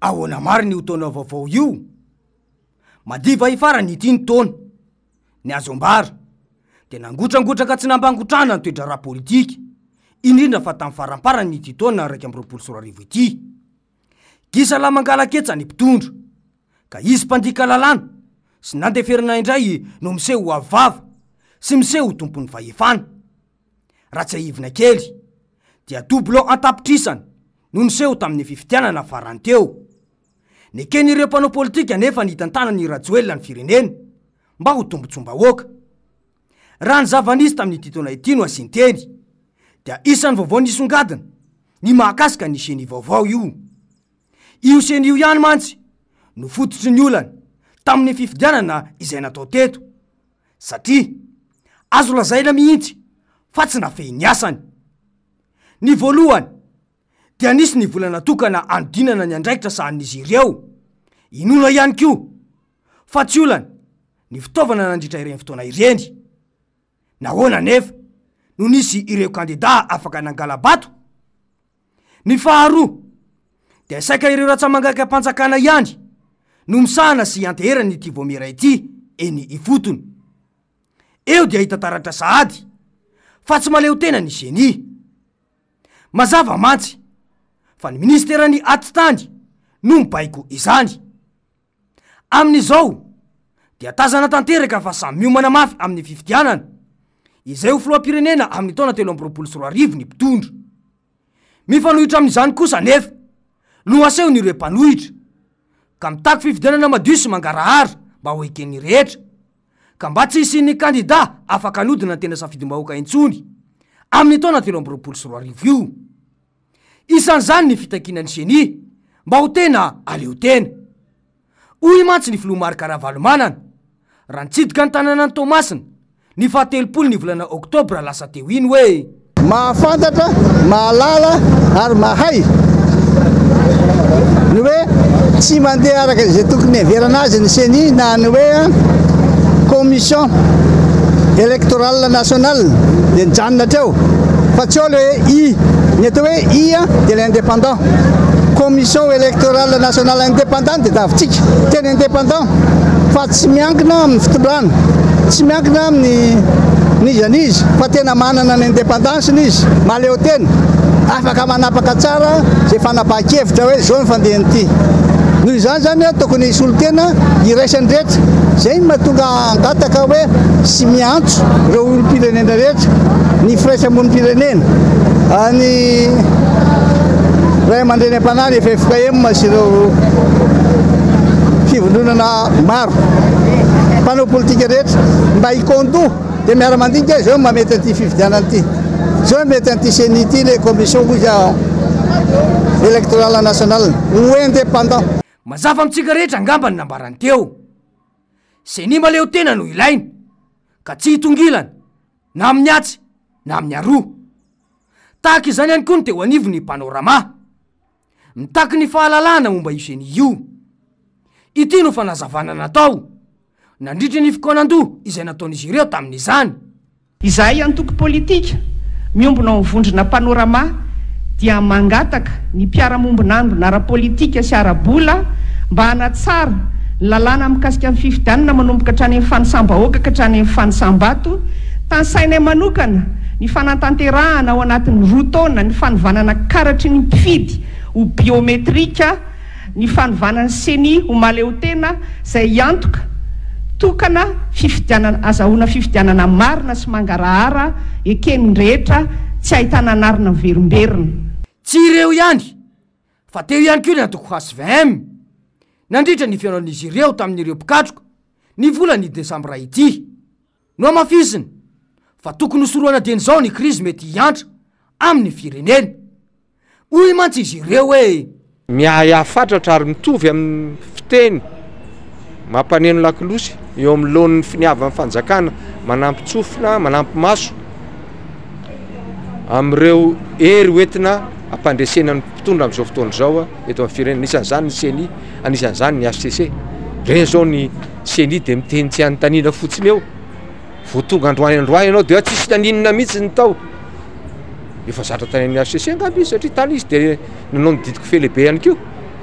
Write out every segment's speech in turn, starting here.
Ahoana marina io taona vaovao io? Madiva hifarana ity ny taona. Ny azo ambara dia nangotrangotraka tsy nampangotrahana ny toe-draharaha politika, indrindra fa tamin'ny faramparan'ity taona 2021 ity. Gisa lahy mangala-ketsa ny mpitondra, ka izy mpandika lalàna sy nandeferana indray no miseho ho avo vava sy miseho ho tompon'ny fahefana. Raha tsiahivina kely dia doublon an-tapitrisany no niseho tamin'ny fifidianana farany teo. Neken'ireo mpanao politika anefa ny hitantanan'i Rajoelina ny firenena mba ho tombontsoam-bahoaka. Raha ny zava-nisy tamin'ity taona ity no asian-teny dia isan'ny vaovao nisongadina ny mahakasika ny ceni vaovao io. Io ceni io ihany mantsy no fototry ny olana tamin'ny fifidianana izay natao teto satria azo lazaina mihitsy fa tsy nafehy ny asany. Ny voalohany dia nisy ny vola natokana hanodinana ny andraikitra sahanin'izy ireo. Inoana ihany koa fa tsy olana ny fitaovana nandritra ireny fotoana ireny. Nahoana anefa no nisy ireo kandida afaka nangala-bato? Ny faharoa dia saika ireo ratsa-mangaikam-panjakana ihany no misahana sy ianteherana ity vaomiera ity eny ifotony. Eo dia hita taratra sahady fa tsy mahaleo tena ny Ceni. Mazava mantsy fa ny minisiteran'ny Atitany no mibaiko izany. Amin'izao dia tazana tanteraka fa samy miomana mafy amin'ny fifidianana izay ho filoham-pirenena amin'ny taona 2023 ny mpitondra. Mifanohitra amin'izany kosa anefa no asehon'ireo mpanohitra ka mitaky fifidianana madio sy mangarahara mba ho eken'ny rehetra ka mba tsy hisian'ny kandida afaka hanodina ny tena safidim-bahoaka intsony amin'ny taona 2023 io. Isan'izany ny fitakiana ny Ceni mba ho tena aleo tena. Hoy mantsy ny filoha Marc Ravalomanana raha nitsidika ny tanànan'i Toamasina ny fahatelopolo ny volana oktobra lasa teo iny hoe. Mahafantatra, mahalala ary mahay ny hoe tsy mandeha araka izay tokony hiheverana azy ny Ceni na ny hoe Commission Electorale Nationale dia nijanona hatreo fa tsy ao ilay hoe I. Ny atao hoe I dia ilay indépendant. Commission Electorale Nationale Indépendante dia davintsika. Tena indépendant fa tsy miankina amin'ny fitondrana, tsy miankina amin'ny n'iza n'iza fa tena manana ny indépendance-ny izy, mahaleo tena, afaka manapaka tsara izay fanapahan-kevitra hoe izao ny fandehan'ity. Noho izany izany tokony hisolo tena iraisan'ny rehetra. Izay no mahatonga hangataka hoe sy miantso ireo olom-pirenena rehetra, ny firaisamonim-pirenena, ny ray aman-dreny am-panahy, ny ffkm sy ireo fivondronana maro, mpanao politika rehetra mba hikaon-doha dia miara-mandinika hoe izao no mahamety an'ity fifidianana ity, izao no mety an'ity ceni ity, ilay commission hoy izy électorale nationale ho indépendant. Mazava amintsika rehetra angamba ny nambarany teo. Ceni mahaleo tena no ilaina, ka tsy hitongilana na amin'ny atsy na amin'ny aroa. Tahaka izany ihany koa ny teo anivon'ny Panorama. Mitaky ny fahalalahana momba io Ceni io. Ity no fanazavana natao nandritra ny fikaonandoha izay nataon'izy ireo tamin'izany. Izahay antoko politika miombona ao amin'ny vondrona Panorama dia mangataka ny mpiara-mombon'angona ara-politika sy ara-bola mba hanatsara ny lalàna mikasika ny fifidianana manomboka hatrany amin'ny fanisam-bahoaka ka hatrany amin'ny fanisam-bato. Tanisainay manokana ny fanatanterahana ao anatin'ny roa taona ny fanovanana karatry ny mpifidy ho biometrika, ny fanovana ny Ceni ho mahaleotena izay hiantoka tokana fifidianana azahoana fifidianana marina sy mangarahara eken'ny rehetra tsy ahitana anarina miverimberina. Tsy ireo ihany fa teo ihany koa ny antoko hvm nandritra ny fihaonan'izy ireo tamin'ireo mpikatroka ny volan'ny desambra ity. Nohamafisiny fa tokony hosorohana dieny izao ny krizy mety hiantra amin'ny firenena. Hoy mantsy izy ireo hoe. Miahiahy fatratra ary mitovy amin'ny fiteny mampaneno lakolosy eo amin'ny laonin'ny finiavan'ny fanjakana manampy tsofina, manampy maso amin'ireo hery hoentina hampandresena ny mpitondra amin'izao fotoana izao eto amin'ny firenena. Anisan'izany ny Ceni, anisan'izany ny HCC. Ireny izao ny Ceni dia miteny tsy anontaniana fotsiny eo. Vao tonga androany androany ianao dia tsisy naninona mihitsy ny tao. Efa zatra tany amin'ny HCC angamba izy satria tany izy dia nanao ny didiko fe lehibe ihany koa.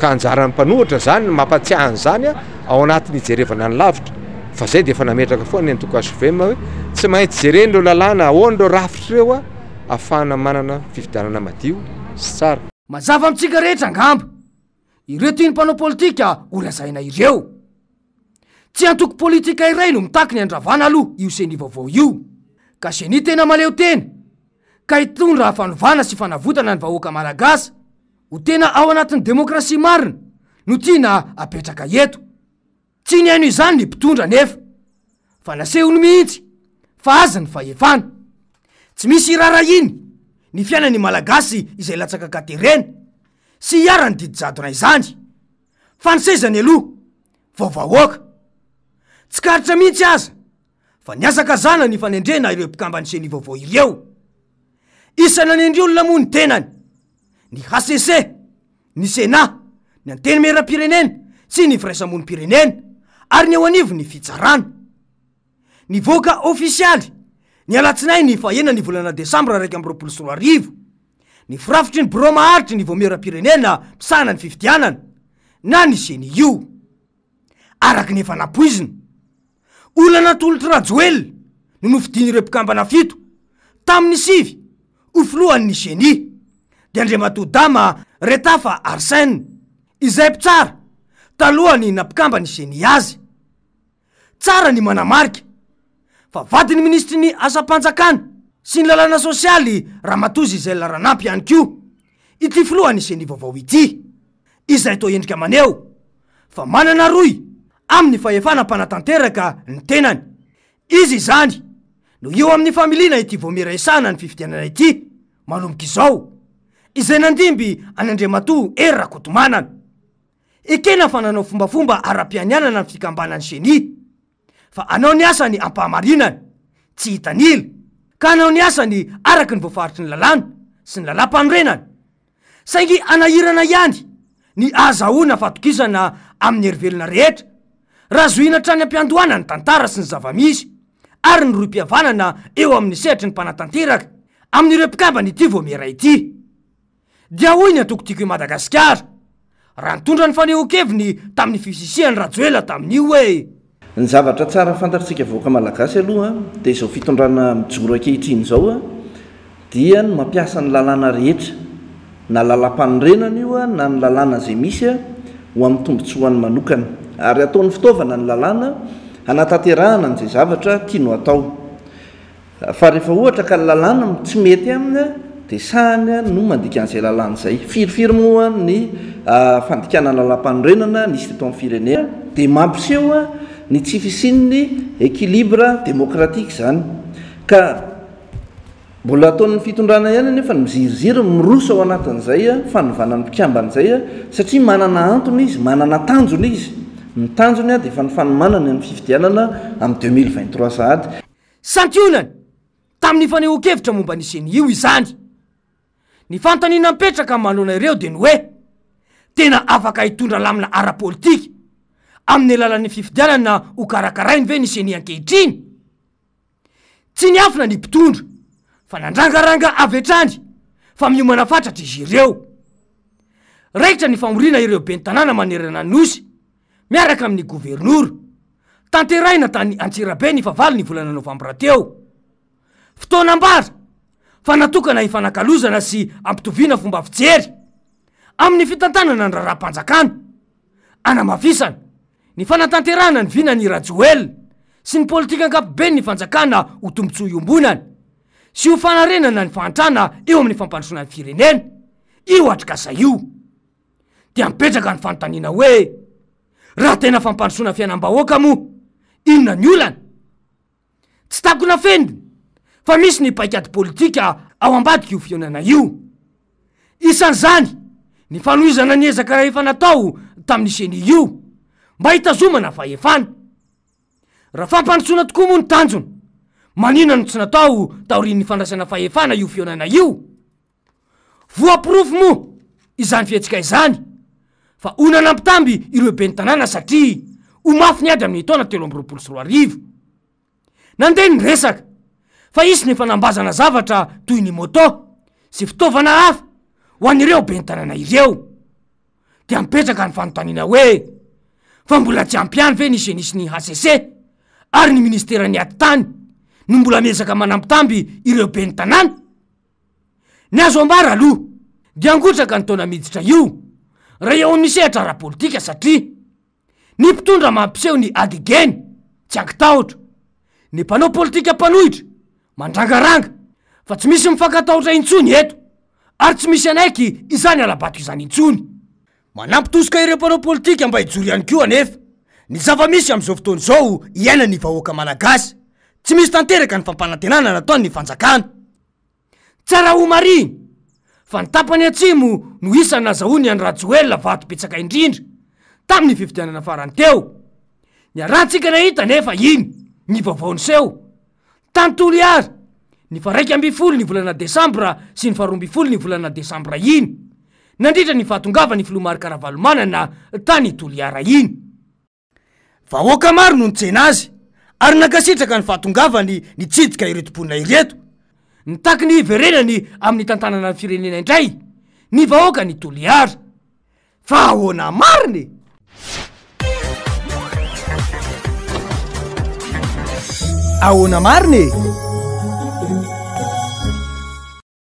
Ka anjaran'ny mpanohitra izany ny mampatsiahy an'izany ao anatin'ny hijerevana ny lavitra. Fa izay dia efa nametraka foana ny antoko HVM hoe tsy maintsy jerena ireo lalàna, ahoana ireo rafitra ireo ahafahana manana fifidianana madio sy tsara. Mazava amintsika rehetra angamba ireo tian'ny mpanao politika holazaina ireo. Tsy antoko politika iray no mitaky ny handravana aloha io Ceni vaovao io, ka Ceni tena mahaleo tena, ka hitondra fanovana sy fanavotana ny vahoaka malagasy ho tena ao anatin'ny demokrasia marina no tiana apetraka eto. Tsy nihaino izany ny mpitondra anefa, fa nasehony mihitsy fa azy ny fahefana. Tsy misy iraharahiany ny fiainan'ny Malagasy izay latsaka an-katerena sy iharan'ny didy jadona izany, fa ny sezany aloha vao vahoaka. Tsikaritra mihitsy aza fa nihazakazahana ny fanendrena ireo mpikamban'ny Ceni vaovao ireo. Isan'ny nanendry olona moa ny tenany, ny hcc, ny Sénat, ny Antenimierampirenena sy ny Firaisamonim-pirenena ary ny eo anivon'ny fitsarana. Nivoaka ofisialy ny alatsinainy fahenina ny volana desambra 2021 ny firafitry ny birao maharitry ny Vaomieram-pirenena misahana ny fifidianana na ny Ceni io. Araka ny efa nampoizina, olona natolotr'i Rajoelina no nofidian'ireo mpikambana fito tamin'ny sivy ho filohan'ny Ceni, dia Andriamatoa Dama Retafa Arsène, izay mpitsara talohan'ny nampikamban'ny Ceni azy. Tsara ny manamarika fa vadin'ny minisitry ny Asam-panjakana sy ny lalàna sosialy Ramatoa Gisèle Ranampy ihany koa ity filohan'ny Ceni vaovao ity, izay toa endrika maneho fa manana rohy amin'ny fahefana mpanatanteraka ny tenany. Izy izany no eo amin'ny familiana ity vaomiera hisahana ny fifidianana ity manomboka izao, izay nandimby an' Andriamatoa Hery Rakotomanana. Ekena fa nanao fombafomba ara-pianianana ny fikambanan'ny Ceni, fa hanao ny asany am-pahamarinana, tsy hitanila, ka hanao ny asany araka ny voafaritry ny lalàna sy ny lalàmpanorenana. Saingy hanahirana ihany ny ahazahoana fahatokisana amin'ny herivelona rehetra, raha zohiana hatrany am-piandohana ny tantara sy ny zava-misy ary ny rohim-pihavanana eo amin'ny sehatry ny mpanatanteraka amin'ireo mpikambana ity vaomiera ity. Dia hoy ny antoko Tiako i Madagasikara, raha nitondra ny fanehoan-keviny tamin'ny fisisihan'i Rajoelina tamin'io hoe. Ny zavatra tsara fantatr'tsika vahoaka malagasy aloha dia izao fitondrana mijoro ankehitriny izao dia ny mampiasa ny lalàna rehetra na lalampanorenana io na ny lalàna izay misy ho amin'ny tombotsoany manokana ary ataony fitaovana ny lalàna hanatanterahana an'izay zavatra tiany ho atao. Fa rehefa ohatra ka ny lalàna no tsy mety aminy dia sahiny no mandika an'izay lalàna izay. Firifiry moa ny fandikana ny lalàmpanorenana nisy teto amin'ny firenena? Dia mampiseho ny tsy fisian'ny équilibre démocratique izany. Ka mbola ataon'ny fitondrana ihany anefa ny miziriziry miroso ao anatin'izay fanovana ny mpikambana izay satria manana antony izy, manana tanjona izy. Ny tanjony dia efa ny fanomanany ny fifidianana amin'ny 2023 sahady. Santionany tamin'ny fanehoan-kevitra momba ny Ceni io izany. Ny fanontaniana mipetraka manoloana ireo dia ny hoe, tena afaka hitondra lamina ara-politika amin'ny alalan'ny fifidianana hokarakarainy ve ny Ceni ankehitriny? Tsy niafina ny mpitondra fa nandrangaranga avy hatrany fa miomana fatratra izy ireo. Raikitra ny famoriana ireo ben'ny tanàna manerana ny Nosy miaraka amin'ny governora. Tanterahina tany Antsirabe ny fahavalo ny volana novambra teo. Fotoana ambara fa natokana hifanakalozana sy hampitoviana fomba fijery amin'ny fitantanana ny raharaham-panjakana, hanamafisana ny fanatanterahana ny vinan'i Rajoelina sy ny politika ankapoben'ny fanjakana ho tombontsoa iombonana sy ho fanarenana ny fahantrana eo amin'ny fampandrosoana ny firenena io atrikasa io. Dia mipetraka ny fanontaniana hoe, raha tena fampandrosoana fiainam-bahoaka moa, inona ny olana? Tsy takona fenina fa misy ny paikady politika ao ambadik'io fihaonana io. Isan'izany ny fanohizana ny ezaka efa natao tamin'ny Ceni io mba hitazomana fahefana. Raha fampandrosoana tokoa moa ny tanjona, maninona no tsy natao taorian'ny fandraisana fahefana io fihaonana io? Voaporofo moa izany fihetsika izany fa ho nanambitamby ireo ben'ny tanàna satria ho mafy ny ady amin'ny taona 2023. Nandeha ny resaka fa hisy ny fanambazana zavatra toy ny moto sy fitaovana hafa ho an'ireo ben'ny tanàna ireo. Dia mipetraka ny fanontaniana hoe, fa mbola tsy ampy ihany ve ny Ceni sy ny hcc ary ny ministeran'ny atitany no mbola miezaka manambitamby ireo ben'ny tanàna? Ny azo ambara aloha dia angotraka ny taona miditra io raha eo amin'ny sehatra ara-politika satria ny mpitondra mampiseho ny adigeny tsy ankitahotra, ny mpanao politika mpanohitra mandrangaranga fa tsy misy mifankatahotra intsony eto ary tsy misy hanaiky izany hala-bato izany intsony. Manampy tosika ireo mpanao politika mba hijoro ihany koa anefa ny zava-misy amin'izao fotoana izao iainan'ny vahoaka malagasy. Tsy misy tanteraka ny fampanantenana nataon'ny fanjakana. Tsara homarihina fa ny tapany atsimo no isan'ny nazahoan'i Andry Rajoelina vato betsaka indrindra tamin'ny fifidianana farany teo. Niarahantsika nahita anefa iny ny vaovao niseho tany Toliara ny faha 11 ny volana desambra sy ny faha 12 ny volana desambra iny nandritra ny fahatongavan'ny filoha Marc Ravalomanana tany Toliara iny. Vahoaka maro no nitsena azy ary nankasitraka ny fahatongavany nitsidika ireto mponina ireto. Nitaky ny hiverenany amin'ny tantanana ny firenena indray ny vahoakan'i Toliara. Fa ahoana marina e? Ahoana marina e?